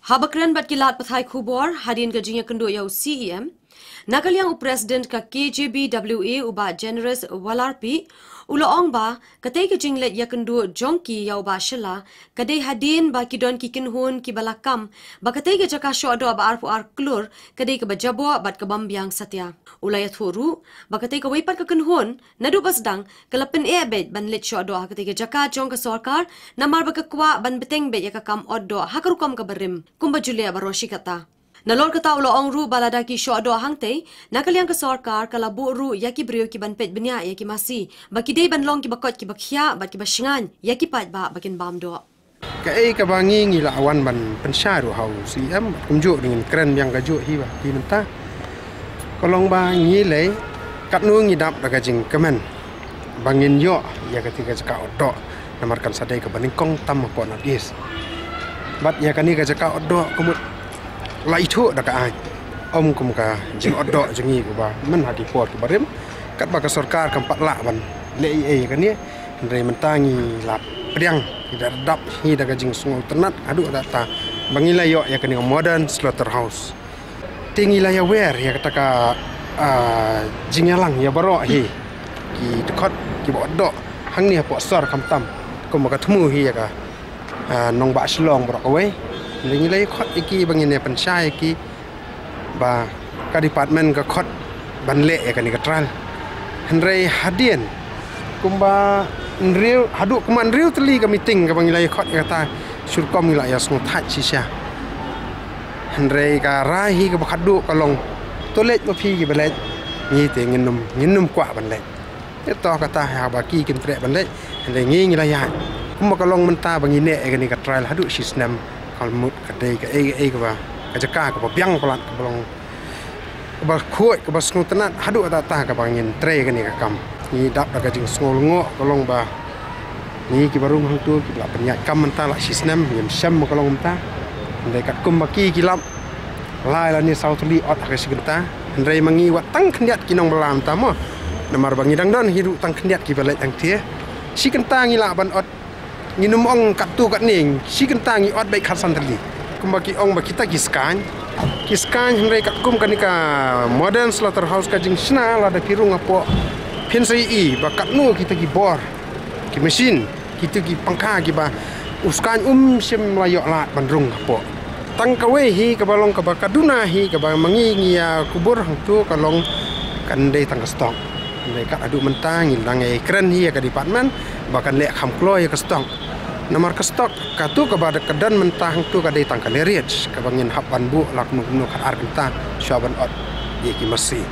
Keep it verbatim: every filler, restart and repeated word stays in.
Haba kren bad ki lad pathai khubor hadien ka jingïakynduh ïa u C E M, na ka liang u President ka K J B W A u Bah Generous Walarpi u la ong ba katei ka jingleit ïakynduh jong ki ïa u Bah Shylla ka dei hadien ba ki don ki kynhun kiba la kam ba katei ka jaka shoh doh ba arphew ar klur ka dei kaba jaboh bad ka bym biang satia. U la ïathuh ruh ba katei kawei pat ka kynhun naduh ba sdang ka la pyneh beit ban leit shoh doh ha katei ka jaka jong ka sorkar, namar ba ka kwah ban bteng beit ïa ka kam ot doh ha ka rukom kaba rim kumba ju leh baroh shi katta. Nalor kata u la ong ruh ba lada ki shoh doh hangtei, na ka liang ka sorkar ka la buh ruh ïa ki briew ki ban peit bniah ïa ki masi ba ki dei ban long kiba koit kiba khiah bad kiba shngaiñ ïa ki paidbah ba kin bam doh. Kaei kaba ngi ngi la wan ban pynshai ruh ha u C E M, kumjuh dang ngin kren biang kajuh hi ba ki mynta. Ka long ba ngi lei katno ngi dap da ka jingkmen ba ngin ïoh ïa katei ka jaka ot doh, namar kan sa dei kaba nyngkong tam hapoh North East. Bad ïa kane ka jaka ot doh ka mut la ithuh da ka aiñ, ym kum ka jingot doh jong ngi kaba man ha ki por kiba rim, katba ka sorkar kam pat lah ban leh ei ei ïa kane. Hynrei mynta ngi la pdiang, ngi da dap hi da ka jingsngewtynnat haduh katta ba ngi la ïoh ïa kane ka modern slaughterhouse. Te ngi la ïawer ïa kata ka, ah, jingïalang ïa baroh hi ki dkhot kiba ot doh hangne hapoh sor, khamtam kumba ka thmu hi ïa ka, ah, nongbah Shillong baroh kawei. Hynrei ngi la ïakhot ïa ki ba ngin ïa pynshai ïa ki ba ka department ka khot ban leh ïa kane ka trial. Hynrei hadien kumba hynriew, haduh kumba hynriew tylli ka meeting kaba ngi la ïakhot ïa kata, shu rukom ngi la ïasngewthait shisha. Hynrei ka rai hi kaba khatduh ka long, to leit ma phi kiba leit, ngi te ngin ym, ngin ym kwah ban leit. Ïa to kata haba ki kim treh ban leit, hynrei ngi ngi la ïaid. Kumba ka long mynta ba ngi neh ïa kane ka trial haduh shi snem, ka mut ka dei kaei kaei kaba, ka jaka kaba biang palat, kaba long kaba khuid, kaba sngewtynnat haduh katta kaba ngin trei kane ka kam. Ngi dap da ka jingsngew lyngngoh ka long ba ngi kiba rung hangto kiba la pynïaid kam mynta la shi snem, ngim shem ma ka long mynta. Hynrei katkum ba ki ki lap lai lane saw tylli ot ha ka shi kynta. Hynrei ma ngi wat tang khyndiat ki nongbylla mynta mo. Namar ba ngi dang don hi ruh tang khyndiat kiba leit hangthie. Shi kynta ngi lah ban ot, ngin ym ong katto katne, shi kynta ngi ot beit khatsan tylli. Kumba ki ong ba kita ki skaiñ, ki skaiñ, hynrei katkum kane ka modern slaughterhouse ka jingshna lada phi rung hapoh phin sa ïohi ba katno kita ki bor, ki machine, kita ki pangkha kiba u skaiñ um shym la ïoh lad ban rung hapoh. Tang kawei hi kaba long kaba ka duna hi kaba ma ngi ngi ïakubur hangto ka long kan dei tang ka stock. Hynrei kat haduh mynta ngi dang ïakren hi ïa ka department ba kan leh kham kloi ïa ka stock. Namar ka stock kato kaba da ka don mynta hangto ka dei tang ka layer kaba ngin hap ban buh la kumno kumno khatar kynta shuwa ban ot ïa ki masi.